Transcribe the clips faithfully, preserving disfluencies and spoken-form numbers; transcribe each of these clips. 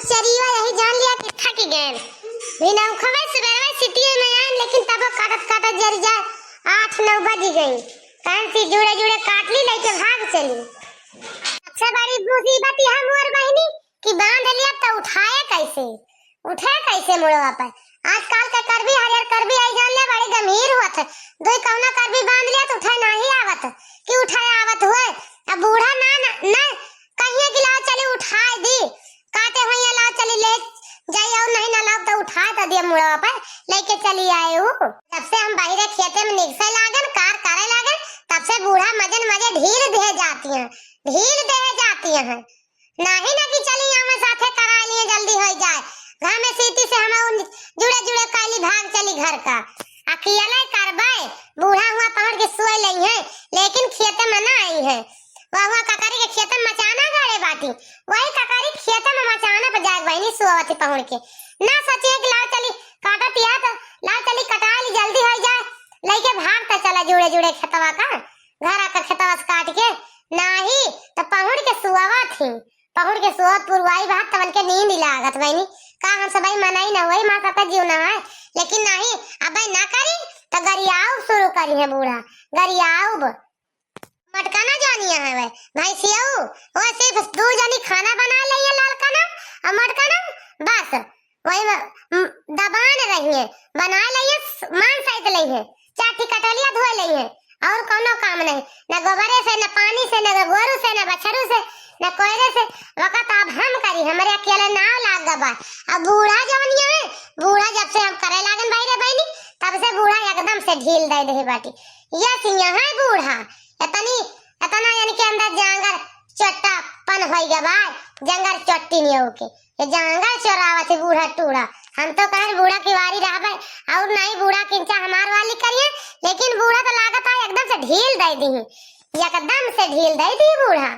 चरिया यही जान लिया कि थक गए। बिना उखवे सुबेरवे सिटिये में आए, लेकिन तब काटत काटत जरि जाए, आठ नौ बजि गई। कहन से जुड़े जुड़े काट ली, लइके भाग चली। सबसे बड़ी मुसीबत यह मोर बहिनी कि बांध लिया तो उठाए कैसे, उठे कैसे मुड़वा पे। आजकल के करबी हरियर करबी आई जान ले बड़ी गंभीर होत है। दुई कौनो करबी बांध लिया तो उठे नाही आवत कि उठे आवत हुए। अब बूढ़ा ना, ना, ना कहिए कि लाओ चली उठाए दी, काटे हुइया लाओ चली ले जाई, और नहीं ना लाओ तो उठाए तो दिया मुड़वा पे, लइके चली आए ऊ। जब से हम बाहरे खेते में निकसे लागन, कार करे लागन, तब से बूढ़ा मजन मजे ढील दे जाती हैं, ढील दे जाती हैं। नाही ना कि चली आवे साथे करा लिए जल्दी होइ जाए। घर में सीटी से हमें उन जुड़े जुड़े कैली भाग चली घर का। अकेले करबे, बूढ़ा हुआ पहुड़ के सोए लई है, लेकिन खेते में ना आई है। वह हुआ ककरी के खेते में मचाना गाड़े बाटी, वही ककरी खेते में मचाना पर जाए बहिनी सोवत ही पहुड़ के। ना सोचिए कि लाओ चली काटत या तो लाओ चली कटा ली जल्दी होइ जाए, लइके भाग तो चला जुड़े जुड़े खेतवा का, घर आके खेतवा से काट के। नाही तो पहुड़ के सोवत ही, पहुड़ के सोवत पुरवाई बात तवन के नींद लागत बहिनी। का हम सबई मनई न होई, माँ सबका जीव न है, लेकिन नाही अबे ना करी तो गरियाउब शुरू करी है बूढ़ा, गरियाउब। मटका ना जानिया है वे भैंसियाऊ, वो सिर्फ दू जनी खाना बना लइए लालकना और मटकना, बस वही में, म, दबान रही है, बना लइए, मान सहित लइए, चार ठी कटोलिया धोए लइए, और कौनो काम नहीं, न गोबरे से, न पानी से, न गोरू से, न बछरू से, न कोयरे से। वकत अब हम करी, हमरे अकेले नाव लाग गबा। अब बूढ़ा जवनिया है, बूढ़ा जब से हम करे लागन बहिरे बहिनी, तब से बूढ़ा एकदम से ढील दे दे बाटी। ये सिंह है बूढ़ा, इतनी, इतना इनके अंदर जांगर चोट्टापन होई गबा, जंगर चोट्टी नहीं होके। ये जंगल चोरावत है बूढ़ा टूड़ा। हम तो कहन बूढ़ा की वारी रहबे और नहीं बूढ़ा किंचा हमार वाली करिए, लेकिन बूढ़ा तो लागत है एकदम से ढील दे दी, एकदम से ढील दे दी बूढ़ा।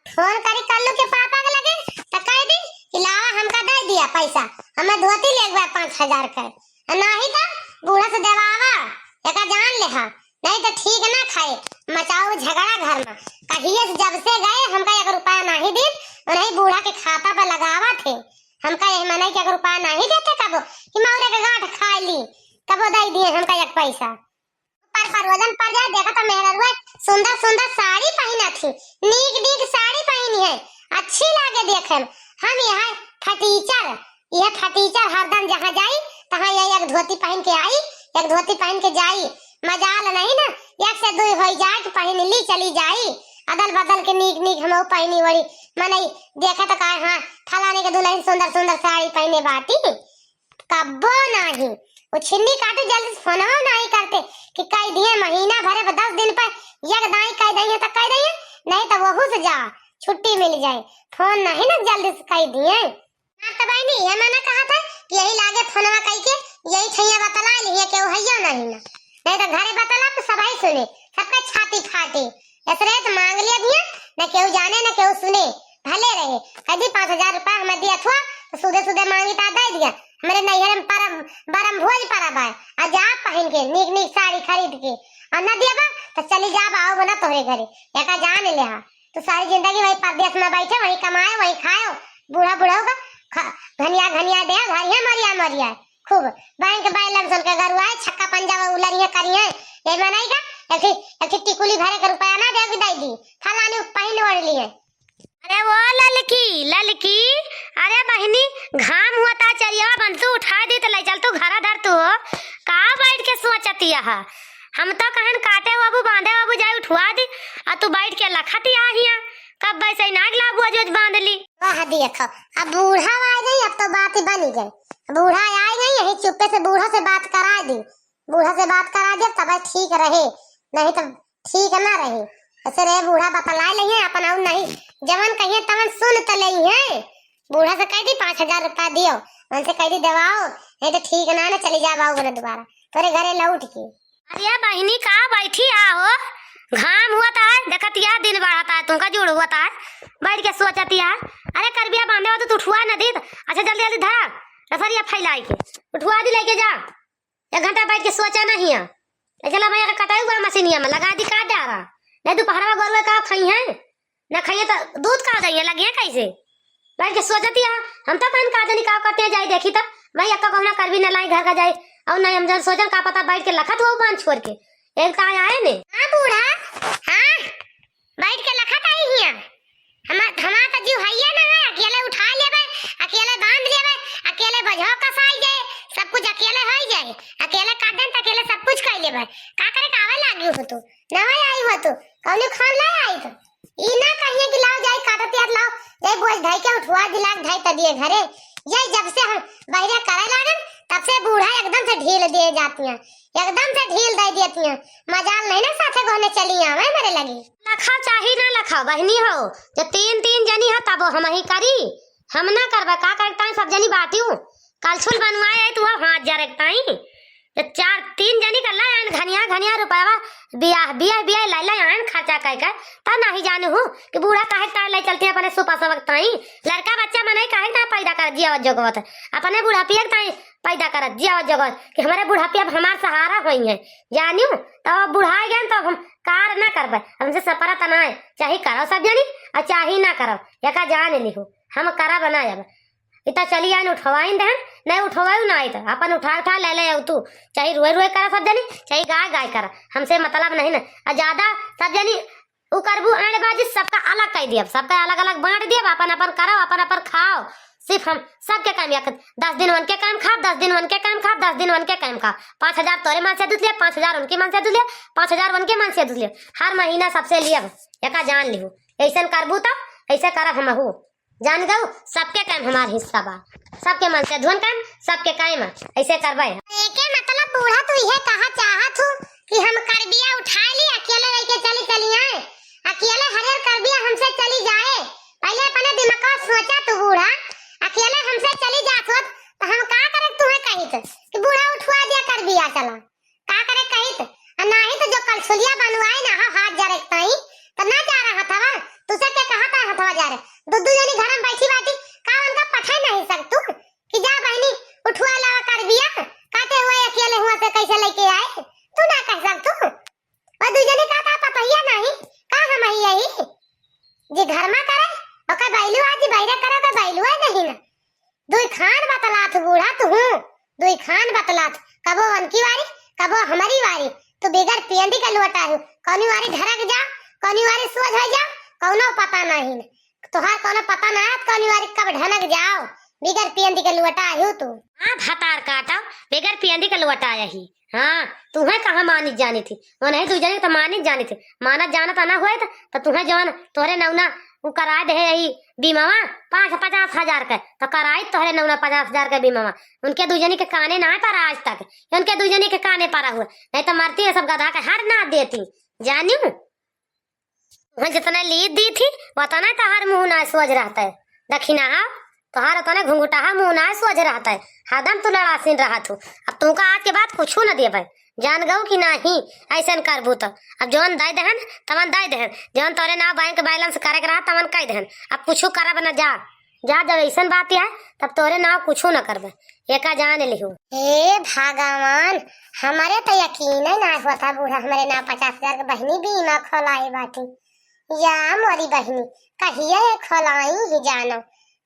फोन करी कल्लू के पापा के लगे तो कह दी कि लावा हमका दे दिया पैसा, हमें धोती ले गए पाँच हजार का, नहीं तो बूढ़ा से देवावा, एका जान ले हा। नहीं तो ठीक ना खाए, मचाओ झगड़ा घर में। कहिए से जब से गए हमका एक रुपया नहीं दीन, उन्हीं बूढ़ा के खाता पर लगावत है। हमका यही मनई के एक रुपया नहीं देते कबो कि मौरे के गांठ खाए ली, कबो दे दिए हमका एक पैसा। पर परोजन पड़ जाए, देखा तो मेहररुआ सुंदर सुंदर साड़ी पहना थी, नीक नीक साड़ी पहनी है, अच्छी लागे देखे में। हम यहाँ फटीचर, यह फटीचर हरदम जहाँ जाई, तहाँ यही एक धोती पहन के आई, एक धोती पहन के जाई। मजाल नहीं ना, एक से दुई होई जाए कि पहन ली चली जाई, अदल बदल के नीक नीक हम पहनी ओढ़ी। मनई देखे तो कहे, "हाँ, फलाने के दुल्हन सुंदर सुंदर साड़ी पहने बाटी।" कब्बो नाही। वो छिन्नी काटू जल्दी से फोनवा नाही करते कि कह दिए महीना भरे पर दस दिन पर एक दाई कह दइए तो कह दइए, नहीं तो वहू से जा छुट्टी मिल जाए। फोन नहीं ना जल्दी से कह दिए। हाँ तो बहनी, ये मना कहा था कि यही लागे फोनवा कह के यही छैया बतला लिए, केहू हैया नहीं ना, नहीं तो घरे बतला तो सबाई सुने, सबका छाती फाटे। ऐसे तो मांग लिया दिया, न केहू जाने न केहू सुने, भले रहे। कह दी, "पाँच हजार रुपया हमें दिया थुआ, तो सुधे सुधे मांगी ता दे दिया। हमरे नैहर में परम, बरम भोज परब है, आ जा पहन के नीक नीक साड़ी खरीद के, और न दिया बा तो चली जा बा, आओ बना तोहरे घरे।" एका जान ले हा, तो सारी जिंदगी वही परदेश में बैठे, वही कमाए, वही खाए, बूढ़ा बूढ़ा होगा, खा-, घनिया घनिया दे, घरिया मरिया मरिया। खूब बैंक बैलेंस उनके गरुआए, छक्का पंजा वो उलरिया करिए। ये मनई का एक ठी, एक ठी टिकुली भरे के रुपया ना देगी दाई दी, फलानी पहन ओढ़ लिए। अरे वो ललकी, ललकी, अरे बहिनी, घाम हुआ ता चरिया बंसू उठा दी तो ले चल तू घरा धर तू हो। का बैठ के सोचती है? हम तो कहन काटे बाबू, बांधे बाबू, जाए उठवा दी, आ तू बैठ के लखती आ हिया। कब वैसे ही नाग लागू अजोज बांध ली। वाह देखो, अब बूढ़ा आ गई, अब तो बात ही बनी गई। बूढ़ा आ गई, यही चुप्पे से बूढ़ा से बात करा दी, बूढ़ा से बात करा दी, तब ठीक रहे, नहीं तो ठीक ना रहे। ऐसे रे बूढ़ा बतलाए लइहे अपन, और नहीं जवन कहिए तवन सुन तो लइहे। बूढ़ा से कह दी पाँच हजार रुपया दियो, उनसे कह दी देवाओ, नहीं तो ठीक ना ना चली जा बाबू बने दोबारा तोरे घरे लौट के। अरे बहिनी, का बैठी आ हो? घाम हुआ ता है, देखत या दिन बढ़ता है, तुमका जुड़ हुआ ता है, बैठ के सोचत या। अरे करबिया बांधे हो तो तू उठवा न दीत। अच्छा जल्दी जल्दी धरा रसरिया फैलाई के उठवा दी, लेके जा। एक घंटा बैठ के सोचा नहीं है। ले चला भैया का कटाई हुआ मशीनिया में लगा दी, काट डारा। नहीं दोपहरवा गोरुआ का खाई है, ना खाइए तो दूध का जाइए लगिए कैसे? बैठ के सोचत हिया, हम तो कहन का जनी का करते हैं, जाई देखी तो। मैं एक्का गहना करबी न लाई घर का जाई, और नहीं हम जन सोचन का पता बैठ के लखत हो बांध छोड़ के। एक तो आए ने। हाँ बूढ़ा, हाँ, बैठ के लखत आई हिया। हमार, हमार तो जीव हइये ना है, अकेले उठा लेबे, अकेले बांध लेबे, अकेले बझो कसाई जाए, सब कुछ अकेले होई जाए, अकेले काट देन त अकेले सब कुछ कर लेबे। का करे का आवे लागी हो तू? नवे आई हो तू, कौनी खान ले आई तू? ई ना कहिए कि लाओ जाई काटत यार, लाओ जाई बोझ धई के उठवा दिला के धई त दिए घरे। ये जब से हम बहिरे करे लागन, तब से बूढ़ा एकदम से ढील दिए जाती हैं, एकदम से ढील दे देती हैं। मजाल नहीं ना साथे गोने चली आवे मेरे लगी। लखाओ चाही ना लखाओ बहिनी हो, जो तीन तीन जनी है तब हम ही करी, हम ना करबे। का करे ताई सब जनी बाटियो, कलछुल बनवाए है तू हाथ जरे ताई। ये चार तीन जनी कर ला आयन घनिया घनिया रुपयावा, बियाह बियाह बियाह लाई लाई आयन खर्चा कह के। तब नाही जाने हूँ कि बूढ़ा काहे तार ले चलती है अपने सुपा सबक ताई। लड़का बच्चा मने काहे तार पैदा कर जिया जोगवत है, अपने बुढ़ापिया के ताई पैदा कर जिया जोगवत कि हमारे बुढ़ापिया अब हमार सहारा होई है। जानियो तब अब बुढ़ा गए तो हम कार ना करबे, हमसे सपरत ना है, चाहे करो सब जनी और चाहे ना करो, एका जान लिहो हम करा बना अब। इतना चली आइन उठवाइन देहन, नहीं उठवायु ना आई तो अपन उठा उठा ले ले आऊ तू, चाहे रोए रोए करा सब जनी, चाहे गाय गाय करा, हमसे मतलब नहीं ना। आ ज्यादा सब जनी उ करबू आड़ेबाजी, सबका अलग कर दियब, सबका अलग अलग बांट दियब, अपन अपन करो, अपन अपन खाओ। सिर्फ हम सबके काम या दस दिन उनके काम खाब, दस दिन उनके काम खाब, दस दिन उनके काम खाब। पाँच हजार तोरे मन से दूध लिया, पाँच हजार उनके मन से दूध लिया, पाँच हजार उनके मन से दूध लिया। हर महीना सबसे लियब, एका जान लिहू। ऐसन करबू तब ऐसे करब हमहू। जान गऊ, सबके काम हमार हिस्सा बा, सबके मन से धुन काम, सबके काम ऐसे करबे। एके मतलब बूढ़ा तू इहे कहा चाहत हूँ कि हम करबिया उठा ली, अकेले लेके चली चली आए, अकेले हरियर करबिया हमसे चली जाए। पहले अपने दिमाग का सोचा तू बूढ़ा, अकेले हमसे चली जात होत तो हम का करे तुम्हें कहित कि बूढ़ा उठवा दिया करबिया चला। का करे कहित? आ नाही तो जो कलछुलिया बनवाए ना हो हाथ जरे के ताई, तो ना जा रहा हथवा। तुसे के कहा था हथवा जा रहे? दू दू जनी घर में बैठी बाटी, का उनका पठे नहीं सक तू कि जा बहनी उठवा लावा करबिया, काटे हुआ अकेले हुआ से कैसे लेके आए? तू ना कह सक तू। वो दू जनी का था पतहिया नहीं, का हम ही यही? जी घर में करे, ओकर बैलू आज बहरे करे, ओकर बैलू है नहीं ना। दुई खान बतलात बूढ़ा तू हूँ, दुई खान बतलात, कबो उनकी वारी, कबो हमारी वारी। तू बिगर पियंदी के लुअटा हूँ, कौनी वारी ढरक जा, कौनी वारी सोझ हो जा, कौनो पता नहीं। तोहार कौनो पता ना है, कौनी वारी कब ढनक जाओ, बिगर पियंदी के लुअटा हूँ तू। हाँ भतार काटा, बिगर पियंदी के लुअटा यही। हाँ, तुहे कहाँ मानित जानी थी, वो नहीं दू जने तो मानित जानी थी। मानत जानत ना हुए तो, तो तुहे जौन तोहरे नौना उ कराए दे यही बीमावा, पाँच पचास हजार के, तो कराई तोहरे नौना पचास हजार के बीमावा। उनके दू जनी के काने ना पड़ा आज तक, उनके दू जनी के काने पड़ा हुए, नहीं तो मरती है सब गधा के हर ना देती। जानियो, वहाँ जितना लीद दी थी, उतना तहार मुँह ना सोझ रहता है। दखिना हा, तोहार उतने घुंघुटाहा मुँह ना सोझ रहत है, हरदम तू लड़ासीन रहत हो। अब तुमका आज के बाद कुछू न देबे, जान गऊ कि नाही, ऐसन करबू तो। अब जौन दे देहन, तवन दे देहन, जौन तोरे नाव बैंक बैलेंस करे के रहा, तवन कह देहन। अब कुछू करब न, जा, जा, जब ऐसन बात है, तब तोरे नाव कुछू न करबे, एका जान लिहू। हे भगवान, हमारे तो यकीन ही ना होता, बूढ़ा हमारे नाव पचास हजार के बहिनी बीमा खोलाई बाटी। या मोरी बहिनी, कहिए खोलाई ही जानो।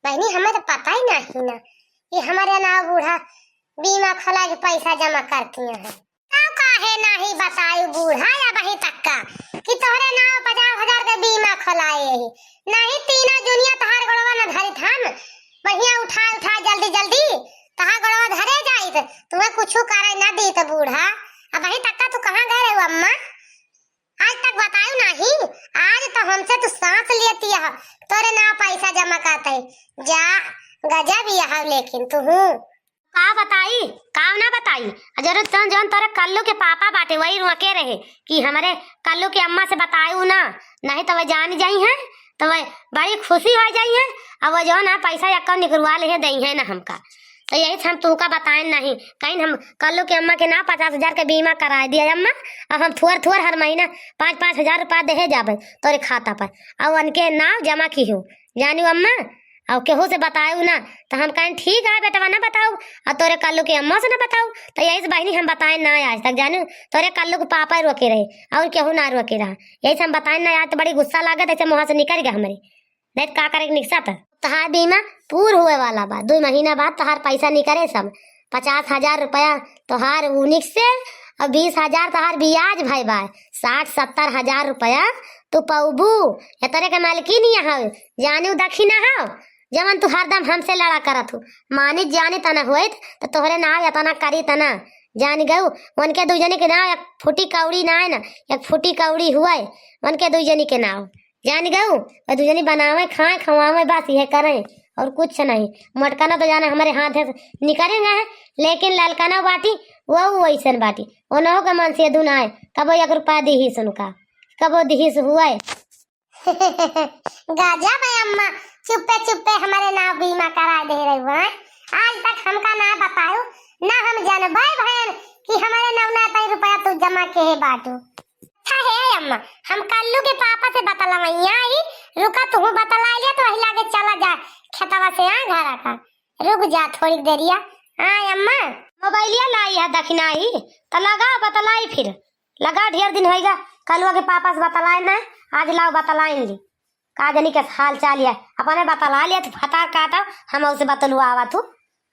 बहिनी, हमें तो पता ही नहीं ना कि हमारे नाव बूढ़ा बीमा खोला के पैसा जमा करती हैं। तब काहे नहीं बतायु बूढ़ा या बही तक्का कि तोहरे नाव पचास हजार के बीमा खोलाए ही? नहीं तीना दुनिया तहार गोड़वा न धरित हम, बढ़िया उठा उठा जल्दी जल्दी तहार गोड़वा धरे जाइत, तुम्हें कुछ करे न दीत बूढ़ा। अब बही तक्का तू कहाँ गए रहे अम्मा? आज तक बतायु नाही, आज तो हमसे तू सांस लेती है, तोरे नाव पैसा जमा करते। जा, गजब यह लेकिन तू हूँ। का बताई, का ना बताई? जरूर जौन, जौन तोरे कल्लू के पापा बाटे, वही रोके रहे कि हमरे कल्लू के अम्मा से बतायु ना, नहीं तो वह जान जाई हैं, तो वह बड़ी खुशी हो जाई हैं। अब वह जौन है पैसा यक्का निकलवा ले हैं, दई हैं ना हमका। तो यही से हम तुहका बताएन नहीं, कहीं हम कल्लू के अम्मा के नाव पचास हजार के बीमा कराए दिया अम्मा, और हम थोर थोर हर महीना पाँच पाँच हजार रुपया देहे जाबे तोरे खाता पर, और उनके नाव जमा की हो, जानियो अम्मा, और केहू से बतायु ना। तो हम कहें, ठीक है बेटवा, ना बताऊ, और तोरे कल्लू के अम्मा से ना बताऊ। तो यही से बहिनी हम बताएन ना आज तक, जानियो, तोरे कल्लू के पापा रोके रहे, और केहू ना रोके रहा। यही से हम बताएन ना, आज तो बड़ी गुस्सा लागत, ऐसे मुँह से निकल गया हमरे। नहीं तो का करे के निकसा था। तोहार बीमा पूर हुए वाला बा, दुइ महीना बाद तोहार पैसा निकरे सब। पचास हजार रुपया तोहार उनिक से और बीस हजार तोहार बियाज भय बा, साठ सत्तर हजार रुपया तू पौबू। एतरे के मालकिन यहाँ हो, जानी उ दखिना हो, जवन तू हरदम हमसे लड़ा करत हो। मानी जानी तना होइत त तोहरे नाव एतना करी तना। जान गऊ, उनके दुइ जनी के नाव एक फुटी कौड़ी ना है ना, एक फुटी कौड़ी हुए उनके दुइ जनी के नाव। जान गऊ, वो दुइ जनी बनावे, खाए, खवावे, बस ये करे और कुछ नहीं। मोटकना तो जाना हमरे हाथ से निकरेंगे है, लेकिन ललकना बाटी, वो वैसन बाटी, उनहु के मन से दुनाए, कबो एक रुपया दीही सुनका, कबो दीही से हुए। गजब है अम्मा, चुप्पे चुप्पे हमरे नाव बीमा कराए दे रही हो, हैं? आज तक हमका ना बतायो, ना हम जानबे भयन कि हमरे नाव ना तई रुपया तू जमा के है बाटू। अच्छा हे अम्मा, हम कल्लू के पापा से बतलवैया ही, रुका तुहू बतला लिया तो वही लागे चला जा खेतवा से आ घर का। रुक जा थोड़ी देरिया। हाँ अम्मा। मोबाइलिया लाई है दखिना ही, तो लगा बतलाई फिर। लगा ढेर दिन होइगा, कलुआ के पापा से बतलाए ना, आज लाओ बतलाइन ली। का जनी के हाल चाल है, अपने बतला लिया तू फतार काटा, हम उसे बतलुआ आवा तू।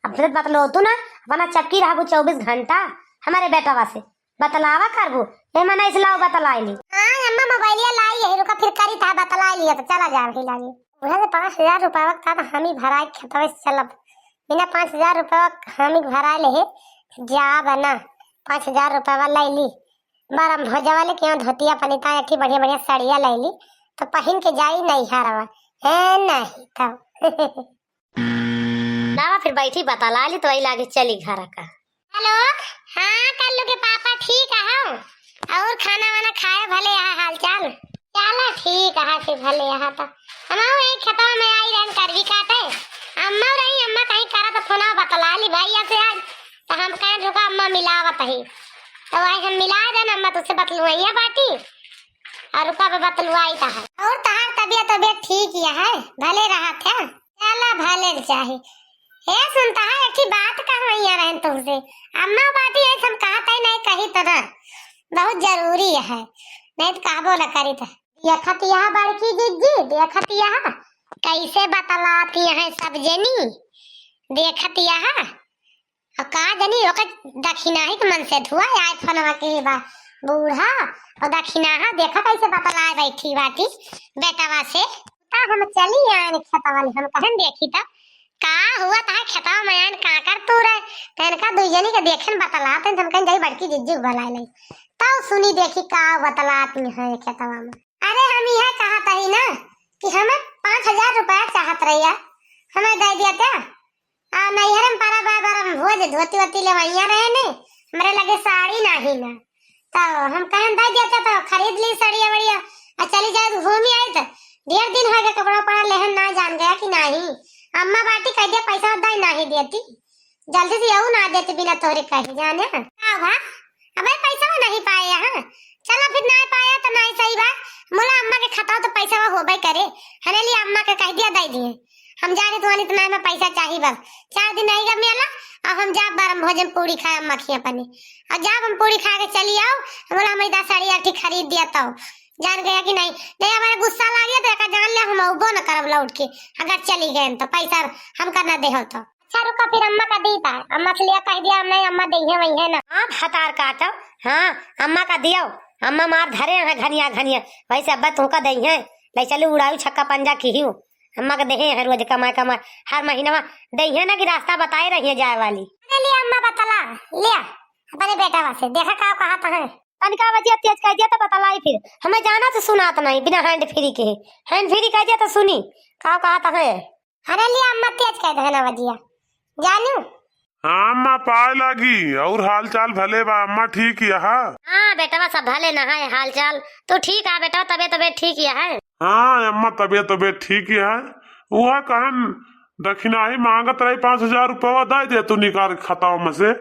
अब फिर बतलो तू ना, अपना चपकी रहबू चउबीस घंटा हमारे बेटवा से। बतलावा करबू, ए मना इस लाओ बतलाई ली। हाँ अम्मा मोबाइलिया लाई है, रुका फिर करी था बतला लिया तो चला जा भी लागे। उहे से पाँच हजार रुपया का तो हम ही भराए खेतवे से चलब। बिना पाँच हजार रुपया हम ही भराए ले है, जा बना पाँच हजार रुपया लाई ली। बरम भोजवा ले क्यों धोतिया पनीता एक ठे बढ़िया बढ़िया साड़िया लाई ली, तो पहिन के जाई नहीं हरवा। है नहीं तब। लावा फिर बैठी बतला ली तो वही लागे चली घर का। हेलो, हाँ कल्लू के पापा ठीक है, और खाना वाना खाए भले यहाँ हाल चाल। चला ठीक है फिर भले यहाँ तो। हम यही खेतवा में आई रहन करवी काटे। अम्मा रही, अम्मा कहीं करा तो फोना बतला ली भैया से आज। तो हम कहें रुका अम्मा मिलावत ही। तो वही हम मिला देन अम्मा तुझसे बतलुआइया बाटी। और रुका बा बतलुआई तो है। और तहार तबियत तबियत ठीक ही है, भले रहा थे। चला भले चाहे। हे सुनता है एक ही बात कहवैया रहन तुमसे। अम्मा बाटी है हम कहत ही नहीं कही तो ना। बहुत जरूरी है। नहीं तो कहबो न करी तो। देखत यहाँ बड़की जिज्जी, देखत यहाँ कैसे बतलाती हैं सब जनी। देखत यहाँ। और का जनी ओकर दखिनाही के मन से धुआ आए फोनवा के बा। बूढ़ा और दखिनाहा देखा कैसे बतलाए बैठी बाटी बेटवा से। का हम चली आए खेतवा में, हम कहन देखी त का हुआ तहा खेतवा में आन काकर तू रहे। तनका दुई जनी के देखन बतलात हैं, हम कहन जाई बड़की जिज्जी बुलाए लाई। तब सुनी देखी का बतलात हैं खेतवा में। अरे हम यह कहत हई ना कि हमें पाँच हजार रुपया चाहत रहिया, हमें दे दिया क्या? आ नैहर में पारा बार बार हम भोज धोती वोती लेवैया रहे ने, हमरे लगे साड़ी नाही ना। तो हम कहन दे दिया तो खरीद ली सड़िया वड़िया, आ चली जाए घूमी आई तो ढेर दिन हो गए कपड़ा उपड़ा लेहन ना जान गया कि नाही। अम्मा बाटी कह दिया पैसा दे नाही देती, जल्दी से यहू ना देती बिना तोहरे कहे जाने। का भा? अबे पैसा नहीं पाए हैं, चला फिर ना पाया तो नहीं सही बा, मुला अम्मा के खाता तो पैसा होबे करे, हने लिए अम्मा के कह दिया दे दिए। हम जा रहे तुम्हारी इतना में पैसा चाहिए बस। चार दिन आएगा मेला, अब हम जा बार हम भोजन पूरी खाए अम्मा खिया अपने। और जब हम पूरी खा के चली आओ, हम बोला हम इधर साड़ी आठी खरीद दिया तो। जान गया कि नहीं? नहीं, हमारे गुस्सा लाग गया तो एका जान ले हम अउबो न करब लौट के। अगर चली गए तो पैसा हम करना दे हो तो। अच्छा रुका फिर अम्मा का दी था। अम्मा से लिया कह दिया नहीं, अम्मा दे है वही है ना। हाँ, भतार काटो। हाँ, अम्मा का दियो। अम्मा मार धरे हैं घनिया घनिया। वैसे अब्बा तुमका दे है। ले चलो उड़ाऊ छक्का पंजा की ही। अम्मा के देहे हैं रोज कमाए कमाए, हर महीना में देहे ना कि रास्ता बताए रही है जाए वाली। अरे लिया अम्मा बतला, लिया अपने बेटा वासे, देखा का कहा था है। तनिका बजिया तेज कर दिया तो बतलाई फिर, हमें जाना तो सुनात नहीं, बिना hand free के, hand free कर दिया तो सुनी का कहा था है। अरे लिया अम्मा तेज कर देना बजिया, जानू। हाँ अम्मा, पाए लागी। और हाल चाल भले बा अम्मा, ठीक यहा? हाँ बेटवा, सब भले न है हाल चाल। तू ठीक है बेटवा, तबीयत तबीयत ठीक यहा? हाँ अम्मा, तबीयत तबीयत ठीक यहा। वह कहन दखिनाही मांगत रही पाँच हजार रुपया, दे दे तू निकाल के खतावा में से,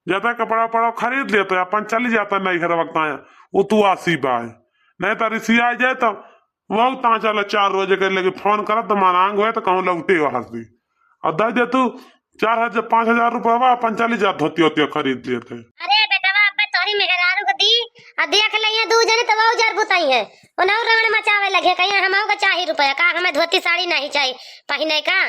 जाता कपड़ा उपड़ा खरीद लेते, अपन चली जाता नहीं घर वक्त आया, वो तू आसी बाय। नहीं तो रिसिया जाए तो वहू ताँ चला चार रोजे के लगे फोन करत तो मनांग होए तो कहूँ लौटे वहाँ से। और दे दे तू चार हजार, पाँच हजार रुपया, अपन चली जा धोती वोती खरीद लेते। अरे बेटवा, अब्बे तोहरी मेहरारू के दी, आ देख लइहे दू जने तो वहू जर बुताई है। उनहु राड़ मचावे लगे, कहिया हमहू के चाही रुपया, का हमें धोती साड़ी नहीं चाही पहिने का?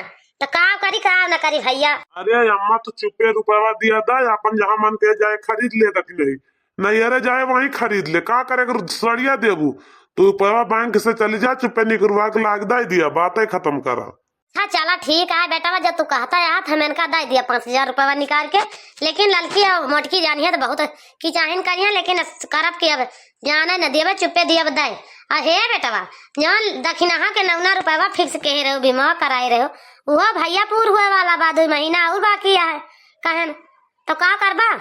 तो का करी, का न करी भैया? अरे अम्मा, तू चुप्पे रुपया दिया दा, अपन जहाँ मन के जाए खरीद ले दखिनही। नहीं, अरे जाए वहीं खरीद ले, का करे के सड़िया देबू? तू रुपया बैंक से चली जा, चुप्पे निकरवा के लाग दे दिया, बातें खत्म करा। हाँ, चला ठीक है बेटवा, जब तू कहता है तो हम इनका दे दिया पाँच हजार रुपया निकाल के। लेकिन ललकी और मोटकी जानिए तो बहुत किचाहिन करिए, लेकिन करब कि अब जाने न दियब, चुप्पे दियब दे। और हे बेटवा, जौन दखिनहा के नौना रुपया फिक्स कहे रहो, बीमा कराए रहो, वो भैया पूर हुए वाला बा, दो महीना और बाकी है। कहन तो का करबा?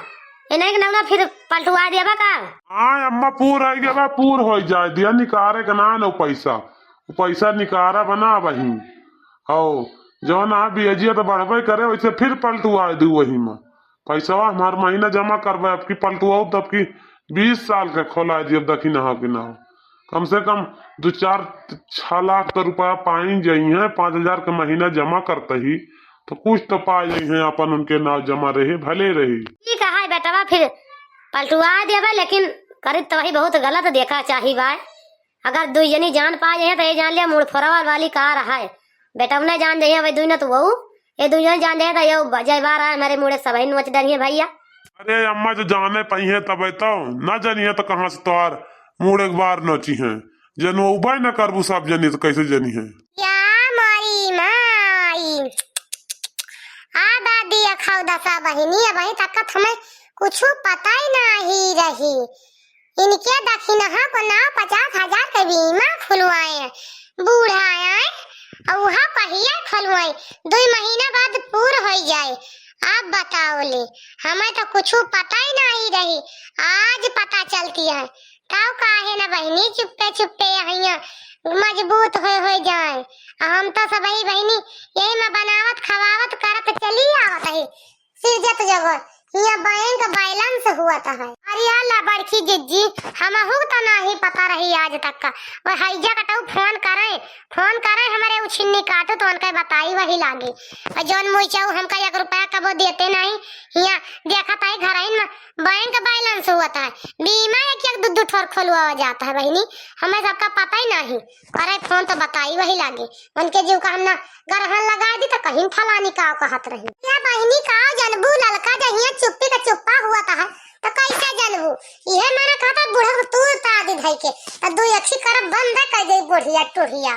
इन्हें के नौना फिर पलटुआ देबा का? हाँ अम्मा, पूर हो गया बा, पूर हो जाए दिया, निकारे के ना न पैसा, पैसा निकारा बना बही। हो, जौन आ बियजिया तो बढ़बे करे, वैसे फिर पलटुआ दू वही में। पैसवा हमार महीना जमा करबे, अब की पलटुआ, अब की बीस साल के खोला दिए, अब दखिनहा के ना। कम से कम दो चार छह लाख तो रुपया पाई जाई हैं, पाँच हजार के महीना जमा करते ही, तो कुछ तो पा जाई हैं, अपन उनके नाव जमा रहे, भले रही। ठीक है बेटवा, फिर पलटुआ देबे, लेकिन करी तो वही बहुत गलत देखा चाही बाय। अगर दुई जनी जान पा जाई हैं, तो ये जान लिया, मूड़ फोरवा वाली कार है। बेटवने जान जाइए, वही दुई न तो वो, ये दुई जन जान जाए तो ये जय बार आए, हमारे मूड़े सबही नोच डरिए भैया। अरे अम्मा, जो जाने पाई है तबे तो, ना जानिए तो कहाँ से तोहार मूड़ एक बार नोची हैं। जनवउबे न करबू सब जनी तो कैसे जनी है? या मोरी माई, आ दादी अखौ दसा बहिनी, अबही तक हमें कुछ पता ही नहीं रही। इनके दखिनहा को नाव पचास हजार के बीमा खुलवाए, बूढ़ा आए, और वह कहिए खुलवाए, दो महीना बाद पूर हो जाए। आप बताओ ले, हमें तो कुछ पता ही नहीं रही, आज पता चलती है। तब काहे न बहिनी चुप्पे चुप्पे यहाँ मजबूत हो, हो जाए। हम तो सबही बहिनी यही में बनावत खवावत करत चली आवत है। सिरजत जगह हियाँ बैंक बैलेंस हुआ था है। अरे अल्लाह बड़की जिज्जी, हमहू तो नाही पता रही आज तक का। वो हैजा कटऊ फोन करे, फोन करे हमरे उछिन्नी काटू तो उनके बताई वही लागी। और जौन मुई चाहू हमका एक रुपया कबो देते नहीं। हियाँ देखत है घर में बैंक बैलेंस हुआ था, बीमा एक एक दो दो ठोर खोलवा जाता है बहिनी। हमें सबका पता ही नहीं। करे फोन तो बताई वही लागे। उनके जीव का हम ना गरहन लगाए दी तो कहीं फलानी काव कहत रही। या बहिनी काव जनबू ललका जहिया चुप्पी का चुप्पा हुआ था है, तो कैसे जनबू? इहे माना कहता बुढ़ा को तू उतार दी धई के, तो दो अखी करब बंद कर दे बुढ़िया टुढ़िया।